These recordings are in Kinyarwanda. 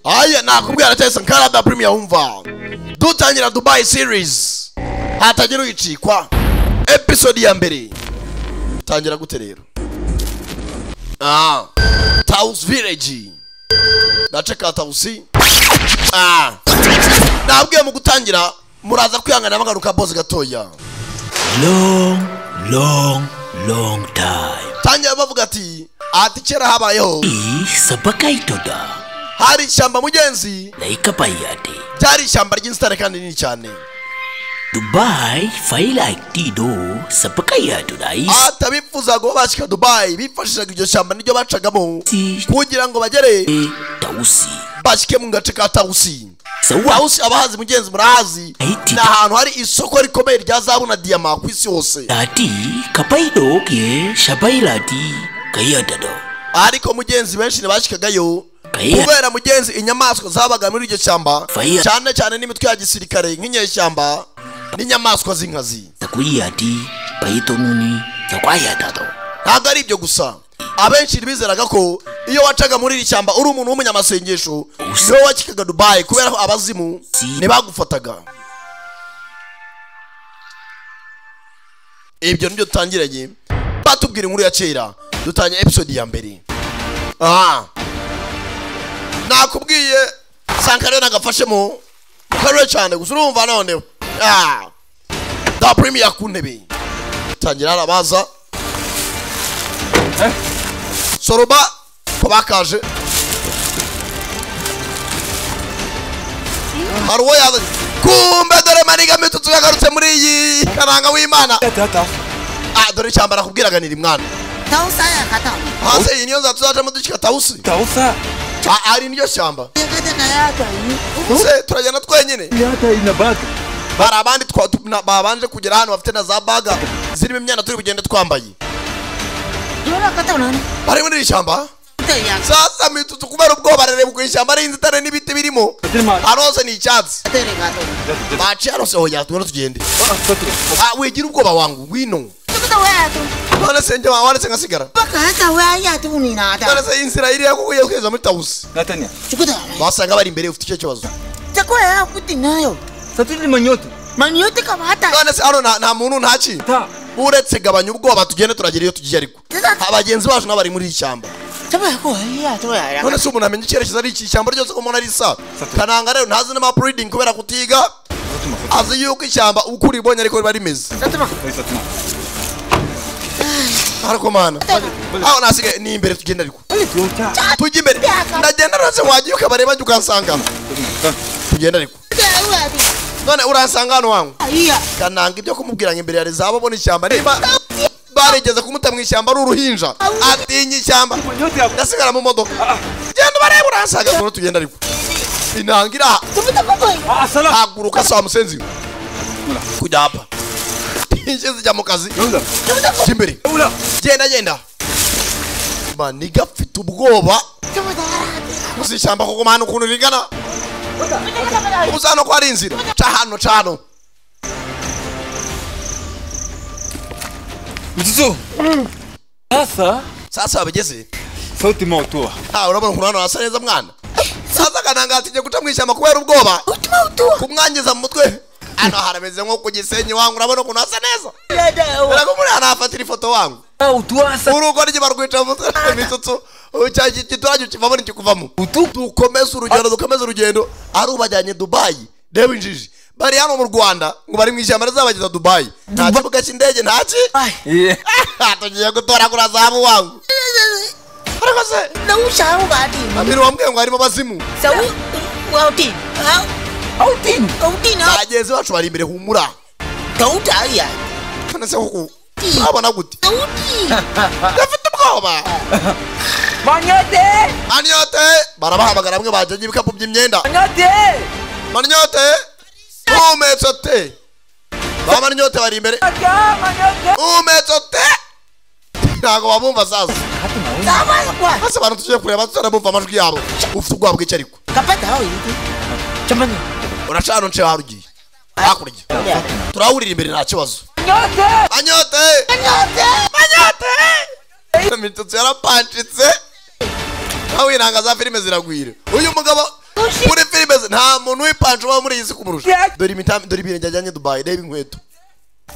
Aya nakubwira cyane Sankara da Premier umva. Dutangira Dubai series. Hatagira uyicikwa. Episode ya mbere. Tangira gute rero? Taus Village. Gace ka Tausi. Nabwiye mu gutangira muraza kwihangana bagaruka boss gatoya. Long long long time. Tangira bavuga ati kera habayeho sabakaitoda. Hari ishyamba mugenzi. Laikapayate. Byari ishyamba ry'inzitane kandi nini cyane. Dubai failaktido sabakayatudai. Atabifuza go bashika Dubai bifashishaga iryo shyamba niryo bacagamo kugira ngo bagere Tausi. Bashike mu gace ka Tausi. Tausi abahazi mugenzi murahazi. Ni ahantu hari isoko rikomeye rya zahabu na diyama ku isi hose. Ati kapaido ke shabailati kayatado. Ariko mugenzi benshi ntibashikagayo kubera mugenzi inyamaswa zabaga muri iryo shyamba cyane cyane n'imitwe ya gisirikare nk'inyeshyamba n'inyamaswa z'inkazi. Takuyati payitonuni takwayatado. Ntabwo ari ibyo gusa, abenshi bizeraga ko iyo wacaga muri iri shyamba uri umuntu w'umunyamasengesho niwe wakikaga Dubai kubera ko abazimu ntibagufataga. Ibyo nibyo dutangiranye batubwira inkuru ya kera. Dutangiye episode ya mbere. Nakubwiye Sankara nagafashemo mukarure cyane gusa urumva none. Da Premier ku ntebe. Tangira arabaza. Soroba ko bakaje. Haruwo yaza. Kumbe dore maniga mitutsu yagarutse muri iyi karanga w'Imana. Dore ishyamba nakubwiraga niri mwana. Tausa ya kata. Hase iyi niyo nzatuzacamo dushika Tausi. Tausa. Ari niyo shyamba. Se turajyana twenyine. Bari abandi babanje kugera hano bafite na za baga zirimo imyenda turi bugende twambaye. Bari muri iri shyamba. Sasa mitutsu kubera ubwoba barareba ku ishyamba ari inzitane n'ibiti birimo. Arose ni icyatsi. Baciye arose hoya tubona tugende. Wigira ubwoba wangu ngwino. None se njye waretse ngasigara. None se inzira iri yakuye kweza muri Tausi. Basanga bari imbere ufite icyo kibazo. None se hano nta muntu ntaki. Uretse gabanya ubwoba tugende turagera iyo tugiye ariko. Abagenzi bacu nabari muri ishyamba. None se umuntu amenya icyerekezo ari iki ishyamba ryose ko umuntu ari isa. Kananga rero ntazi na map reading kubera kutiga. Azi yuko ishyamba uko uribonye ariko riba rimeze. Ariko mana aho nasigaye ni imbere tugenda ariko tujya imbere ndagenda rose wagiye ukabareba njye ukansanga tugenda ariko none uransanga hano wangu. Kananga ibyo kumubwira ngo imbere ya zabo abona ishyamba niba barigeze kumuta mu ishyamba ari uruhinja atinya ishyamba ndasigara mu modoka genda ubarebe uransanga none tugenda ariko inanga iraha haguruka sawa musenzi kujya hapa inje zijya mu kazi imbere genda genda maniga mfite ubwoba gusa ishyamba koko mana ukuntu rigana ubusa hano ko hari inzira ca hano ca hano. Mtutu. Sasa sasa bageze sauti moto. Urabona ukuntu hano hasa neza mwana. Sasa Kananga atinye guca mu ishyamba kubera ubwoba kumwangiza mu mutwe. Hano harameze nko ku Gisenyi wangu urabona ukuntu hasa neza. Urabona muri hano hafatira ifoto wangu. Urugo rye barwica mu mutwe imitutsu cya kivamo n'ikikuvamo. Dukomeze urugendo dukomeze urugendo ari ubajyanye Dubai. Reba injiji bari hano mu Rwanda ngo bari mu ishyamba rizabageza Dubai. Nta kibuga cy'indege ntaki. Tugiye gutoragura zahabu wangu. Ariko se Amiri wambwiye ngo harimo abazimu. Bagenzi bacu bari imbere humura. None se kuko urabona gute? Ndafite ubwoba. Manyote! Manyote! Barabahamagara bamwe bajyanye ibikapu by'imyenda. Manyote! Manyote! Umetsote! Ba manyote bari imbere. Umetsote! Ntabwo babumva sasa. Hasa abantu tugiye kureba tutarabumva amajwi yabo. Ufite ubwoba bw'iki ariko? Uracana nce harugiye. Hakurya. Turahurira imbere nta kibazo. Manyote! Manyote! Imitutsi yarapancitse. Nawe inanga za filime ziragwira. Uyu mugabo Muri filime nta muntu w'ipancho uba muri iyi si kumurusha. Dore imitambi, dore ibirenge ajyanye Dubai, reba inkweto.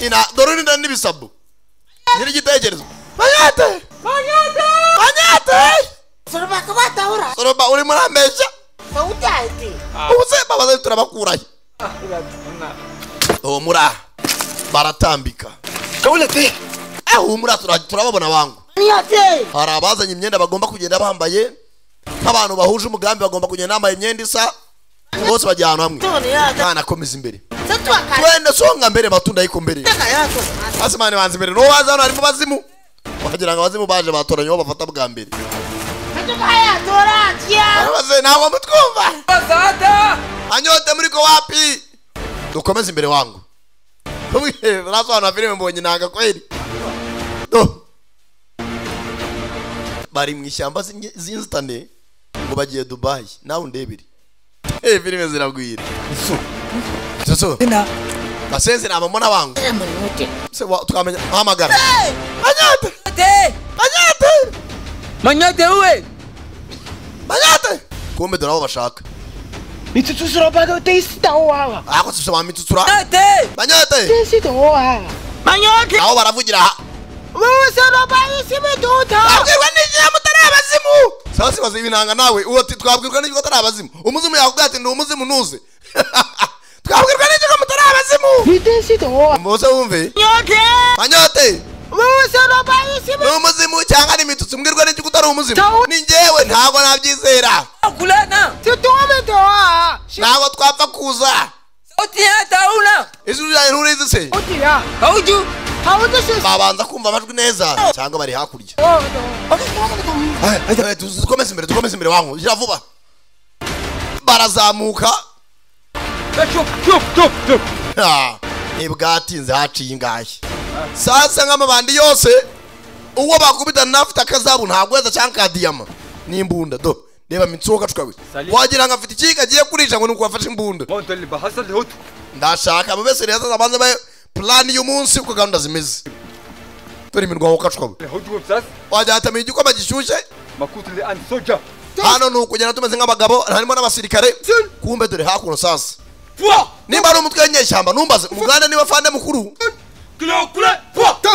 Ina dore urinda n'ibisabo. Nyiri igitekerezo. Manyate! Manyate! Manyate! Soroba kabatahura. Soroba uri murambesha. Sautati. Ubuse babaza turabakuraye. Humura baratambika. Kaulete. Humura turababona wangu. Manyate. Hari abazanye imyenda bagomba kugenda bambaye nk'abantu bahuje umugambi, bagomba kugenda bambaye imyenda isa bose bajya ahantu hamwe. Mwana akomeza imbere. Twende songa mbere matunda yiko mbere. Asimane banze imbere. No waza hano harimo bazimu. Wagira ngo abazimu baje batoranye bo bafata bwa mbere. Baze nawe mutwumva. Anyote muri ko wapi? Dukomeze imbere wangu. Rasobanura filime mbonye nanga kweli. Do. Bari mu ishyamba zinzitane ngo bagiye Dubai nawe ndebere. Filime ziragwira. Soso. Basenze na mama wangu. Se tukamenya hamagara. Manyate. Manyate. Manyate uwe. Manyate. Kumbe dore abo bashaka. Mitsutsura bago teisitawa. Ako sisoma mitsutsura. Manyate. Manyate. Teisitawa. Manyate. Aho baravugira. Twabwirwa n'iki mutari abazimu? Sasa bazi ibinanga nawe uwo ati twabwirwa n'iki mutari abazimu? Umuzimu yakubwira ati ndi umuzimu nuze. Twabwirwa n'iki mutari abazimu? Mbose wumve. Manyote. Ni umuzimu cyangwa ni imitutsi mbwirwa n'iki utari umuzimu? Ni njyewe ntabwo nabyizera. Ntabwo twapfa kuza. Ijwi ryanjye nturizi se? Babanza kumva amajwi neza cyangwa bari hakurya. Dukomeze imbere, dukomeze imbere wangu. Gira vuba. Barazamuka. Ntibwatinze haciye ingahe. Sasa nk'amabandi yose uwo bakubita nafite akazabu ntabwo weza cyangwa ka diyama n'imbunda do. Reba mitsoka cukawe. Wagira ngo afite ikiga agiye kurisha ngo nuko afashe imbunda. Ndashaka mubese reza abanze baye plan y'umunsi uko gahunda zimeze. Turi imirwa wo kacwawe. Wajya hatamira igikoma gishyushye. Hano nukugenda tumeze nk'abagabo harimo n'abasirikare. Kumbe dore hakuno sasa. Nimba ari umutwe w'inyeshyamba numbaze Uganda niba fande mukuru.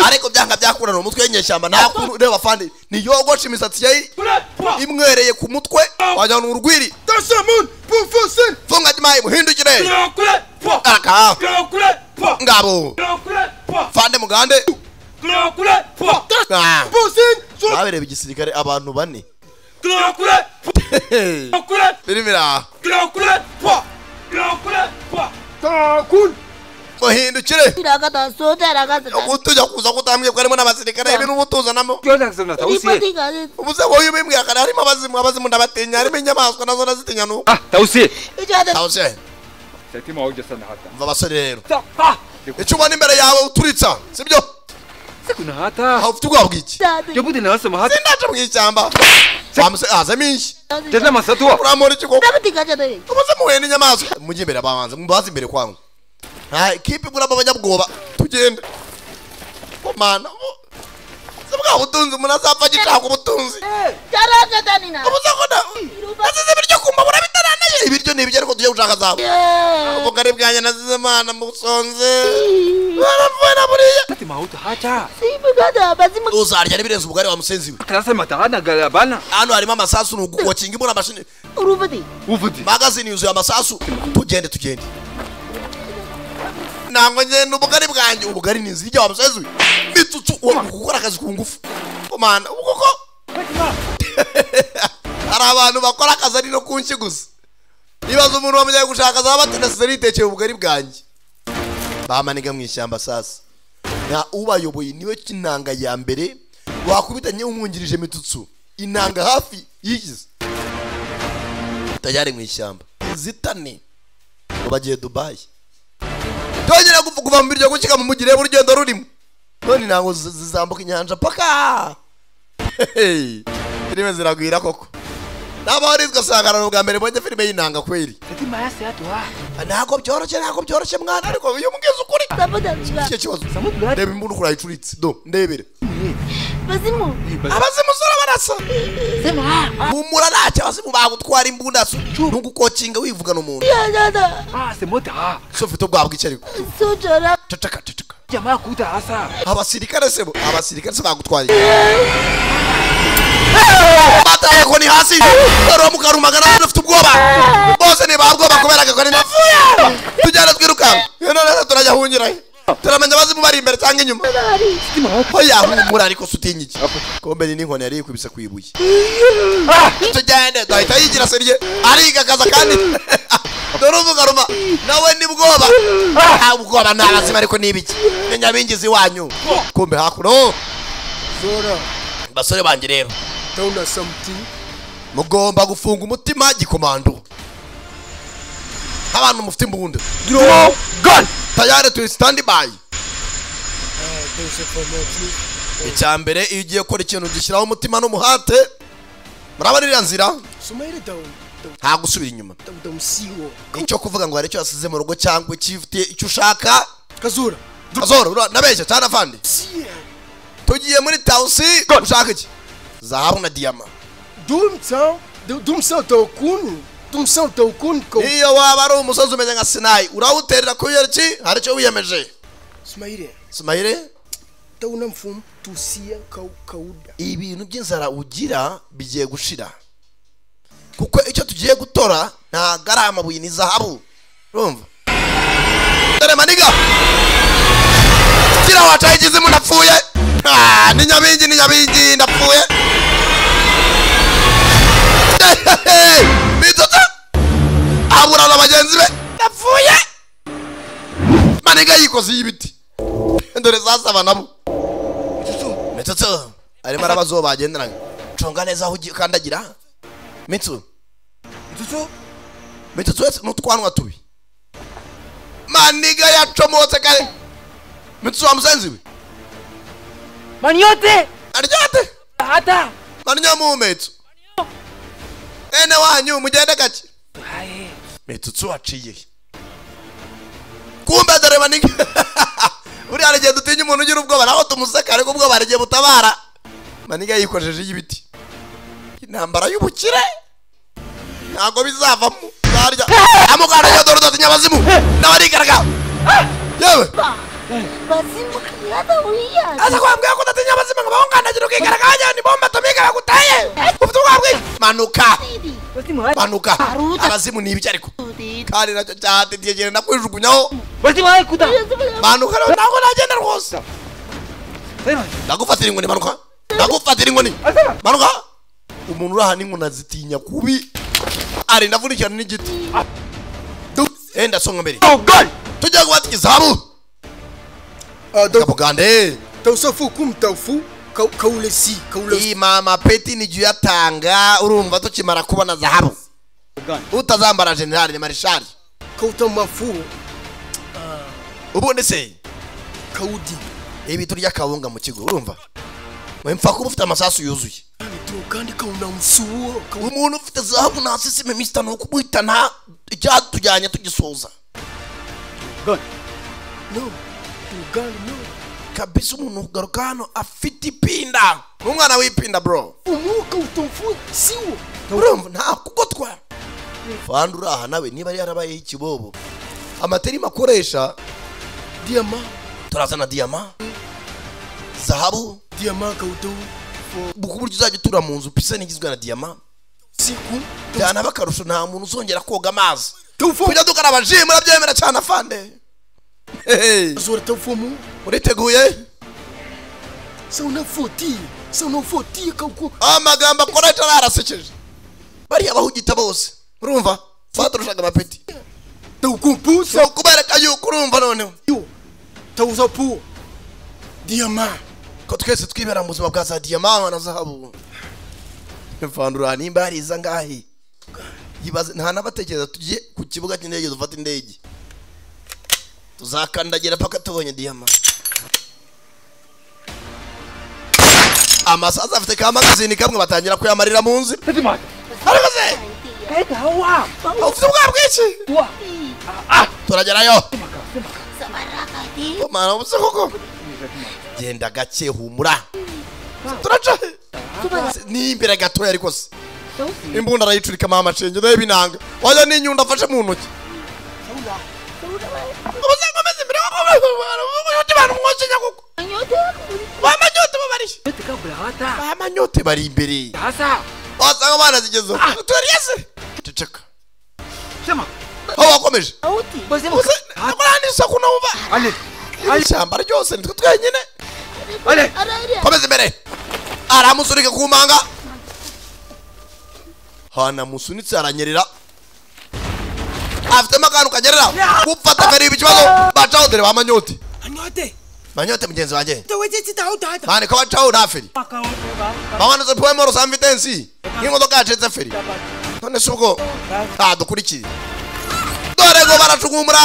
Ariko byanga byakura no umutwe w'inyeshyamba nta kuntu reba fande ni yogosha imisatsi ye imwereye ku mutwe wajya n'urwiri. Funga jimayi muhindukire. Araka. Ngabo. Fande mugande. Babereba igisirikare abantu bane. Birimira. Muhindukire. Utujya kuza kutambwiye ko harimo n'abasirikare ibintu ubutuzanamo. Ubuze wowe ubimbwiye akara harimo abazimu, abazimu ndabatinya, harimo inyamaswa nazo ndazitinya nuko. Tawusi. Mva basore rero. Icyo ubona imbere yawe uturitsa, sibyo? Aho ufite ubwoba bw'iki? Sindaje mu ishyamba. Wamuse minshi. Uramura iki koko? Ubuze muhuye n'inyamaswa. Mujye imbere abanza, mubaze imbere kwangu. Nta ikipe iguramo abanyabwoba. Tugende. Komana. Sibwa ubutunzi umuntu azapfa agishaka ubutunzi. Ubuze ko nasize ibiryo ku mbabura bitaraneye. Ibiryo ni ibiryo ariko tujye gushaka zawe. Ubugari bwanjye nasize Imana musonze. Barapfuye na buriya. Uzarya n'ibirenze ubugari wa musenzi we. Hano harimo amasasu ni ugukokinga imbura mashini. Magazine yuzuye amasasu. Tugende tugende. Ntabwo ngenda ubugari bwanjye ubugari ni inzira wa musenzi we. Mitutsu gukora akazi ku ngufu. Komana ubukoko. Hari abantu bakora akazi ari no kunshi gusa. Ibaza umuntu wamenye gushaka azaba atinasize nitekeye ubugari bwanjye. Bamaniga mu ishyamba sasa. Nta ubayoboye niwe kinanga ya mbere wakubitanye umwungirije mitutsu. Inanga hafi yigize. Tayari mu ishyamba. Zitane. Ngo bagiye Dubai. Tongera kuva mu biryo gukika mu mugire urugendo rurimo. None ntango zizambuka inyanja paka. Filime ziragwira koko. Nabarizwa sangana ubwa mbere mbonye filime y'inanga kweli. Ntabwo byoroshye, ntabwo byoroshye mwana ariko iyo mugeze ukuri. Icyo kibazo. Reba imbunda ukurayicuritse. Do ndebere. Bazimu. Abazimu sora barasa. Humura ntacyo abazimu bagutwara imbunda ntugukokinga wivugana umuntu. Ah, c'est mota. So ufite ubwoba bw'iki ariko? Sojora. Ceceka ceceka. Jamaa kuta asa. Abasirikare se bo abasirikare se bagutwaye. Bataye ko ni hasi. Dore mukarumagana ufite ubwoba. Bose ni babwoba kubera ko ni nafuye. Tujyana twirukanka. None turajya hungira. Turamenya abazimu bari imbere cyangwa inyuma. Oya humura ariko sutinye iki. Kombe ni n'inkoni yari yikubise ku ibuye. Tujyane dahita yigira seriye arigagaza kandi dore uvuga nawe ni bwoba. Ubwoba ni abazimu ariko ni ibiki. Ni nyabingizi wanyu. Kumbe hakuno. Zora. Basore banjye rero. Tauna something. Mugomba gufunga umutima gikomando. Abantu mufite imbunda. Draw gun. Tayari turi stand by. Icyambere iyo ugiye gukora ikintu gishyiraho umutima n'umuhate murabona nzira nta gusubira inyuma. Icyo kuvuga ngo hari icyo yasize mu rugo cyangwa ikifite icyo ushaka. Kazura. Kazura nabeshya cyane afande. Tugiye muri tausi ushaka iki? Zahabu na diyama. Dumsa tokun. Dumsa tokun ko. Iyo waba ari umusozi umeze nka Sinai urawuterera kubera iki? Hari icyo wiyemeje. Sumaire. Sumaire? Tauna mfum tusia kauda. Ibintu by'inzara ugira bigiye gushira. Kuko icyo tugiye gutora ntago ari amabuye ni zahabu. Urumva? Dore maniga. Kira wacayigize umuntu apfuye. Ah, ni nyabingi ni nyabingi ndapfuye. Mitutu aburana bagenzi be ndapfuye. Maniga yikoze y'ibiti. Ndore sasa nabo. Mitutu arimo arabazo bagenderanye. Conga neza aho ukandagira. Mitsu. Mitutu. Mitutu wese nutwanwa tubi. Maniga yacomotse kare. Mitsu wa musenzi we. Manyote. Aryote. Hata. Manyo Mitsu. Ene wanyu mugende gake. Mitutu aciye. Kumbe dore maniga. Uriya aragiye dutinya umuntu ugira ubwoba naho tumuseka ariko ubwoba aragiye butabara. Maniga yikojeje y'ibiti. Intambara y'ubukire. Ntago bizavamo. Zarya. Amugana yo dore dutinya abazimu. N'abarigaragara. Yewe. Bazimu kiyada uya. Asa kwambwira ko udatinya abazimu ngo bahungandagira ukigaraganya ni bomba atomika bagutaye. Ufite ubwoba bwinshi. Manuka. Manuka. Abazimu ni ibiki ariko. Kandi nacyo cyatitiye genda kwijugunyaho. Bazimu kuda. Manuka ntabwo nagenda rwose. Ndagufatira inkoni manuka. Ndagufatira inkoni. Manuka. Umuntu uraha n'inkoni azitinya kubi. Ari ndavunikirana n'igiti. Enda songa mbere. Oh God. Tujya gufata izahabu. Kabugande. Tausafu kum taufu kaulesi kaulesi. Mama peti ni juu yatanga urumva tukimara kubona zahabu. Utazambara general ni marshal. Kautamafu. Ubundi se kaudi. Ibi turya kawunga mu kigo urumva. Mwemfa kuba ufite amasasu yuzuye. Kandi kauna msuo. Umuntu ufite zahabu na sisi mimista no kumuhitana icyatujyanye tugisoza. God. No. God no. Kabisa umuntu ugaruka hano afite ipinda. Umwana w'ipinda bro. Umuka utomfu siwo. Urumva nta kugotwa. Fandura aha nawe niba yarabaye ikibobo. Amateri makoresha diyama. Turazana diyama. Zahabu diyama kautu. Bukuburyo uzajya utura mu nzu pisa nigizwe na diyama. Siku cyane abakarusho nta muntu uzongera koga amazi. Tujya dukaraba ji murabyemera cyane afande. Hey. Zora taufumu. Uriteguye? Sauna foti. Sauna foti kauko. Amagambo akoresha arasekeje. Bariya bahugita bose. Urumva? Faturushaga amapeti. Taukumpusa. Kubereka yuko urumva noneho. Tauzapu. Diyama. Ko twese twibera mu buzima bwa za diyama na zahabu. Mfandura nimba hariza ngahe. Yibaze nta nabatekereza tugiye ku kibuga cy'indege dufata indege. Tuzakandagira paka tubonye diyama. Amasaza afite ka magazine kamwe batangira kuyamarira mu nzi. Ariko se ufite ubwoba bwinshi. Turagerayo. Mana ubuse koko. Genda gake humura. Turaca ni imbere gatoya ariko se imbunda arayicurika mama cenge nayo binanga wajya n'inyundo afashe mu ntoki. Ubusankomeze imbere bamanyote bari imbere wasanga banazigezeho turiyese ceceka aho wakomeje isoko numva ishyamba ryose nitwe twenyine. Komeza imbere aramusunika ku manga hanamusunitse aranyerera afitemo akantu kanyerera gufata akareba ikibazo bacaho dore bamanyote manyote mugenzi wanjye mani ko bacaho nta feri bamanutse poemoro samvitensi nk'imodoka yacitse feri none se ubwo dukurikiye dore ngo baracukumbura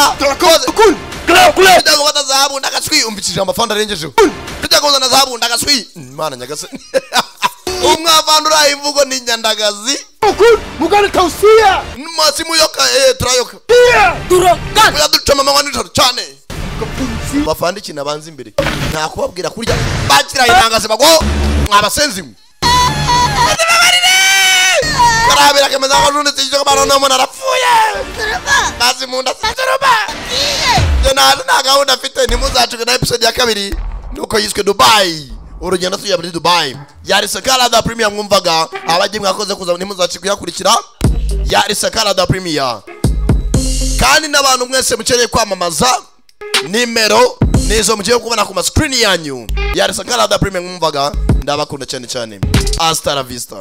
tujya gufata zahabu ndagaswi umva ijambo afande arengejeho tujya kuzana zahabu ndagaswi Imana nyagasani umwavandi uraye imvugo ni nyandagazi masi muyoka turayoka ducama amanywa nijoro cyane bafande ikintu abanza imbere nta kubabwira kurya bakira intangazi bagwaho mwabasenzi mwe karabira kemeza nk'abajunditse icyo kabano n'umuntu arapfuye mazi mu nda sinzuruba njye naje nta gahunda mfite ntimuzacike na episode ya kabiri nuko yiswe Dubai urugendo tujya muri Dubai yari Sakara da Premier mwumvaga abagiye mwakoze kuza ntimuzacike kuyakurikira yari Sakara da Premier kandi n'abantu mwese mukeneye kwamamaza nimero nizo mugiye kubona ku ma screen yanyu yari Sakara da Premier mwumvaga ndabakunda cyane cyane hasta la vista.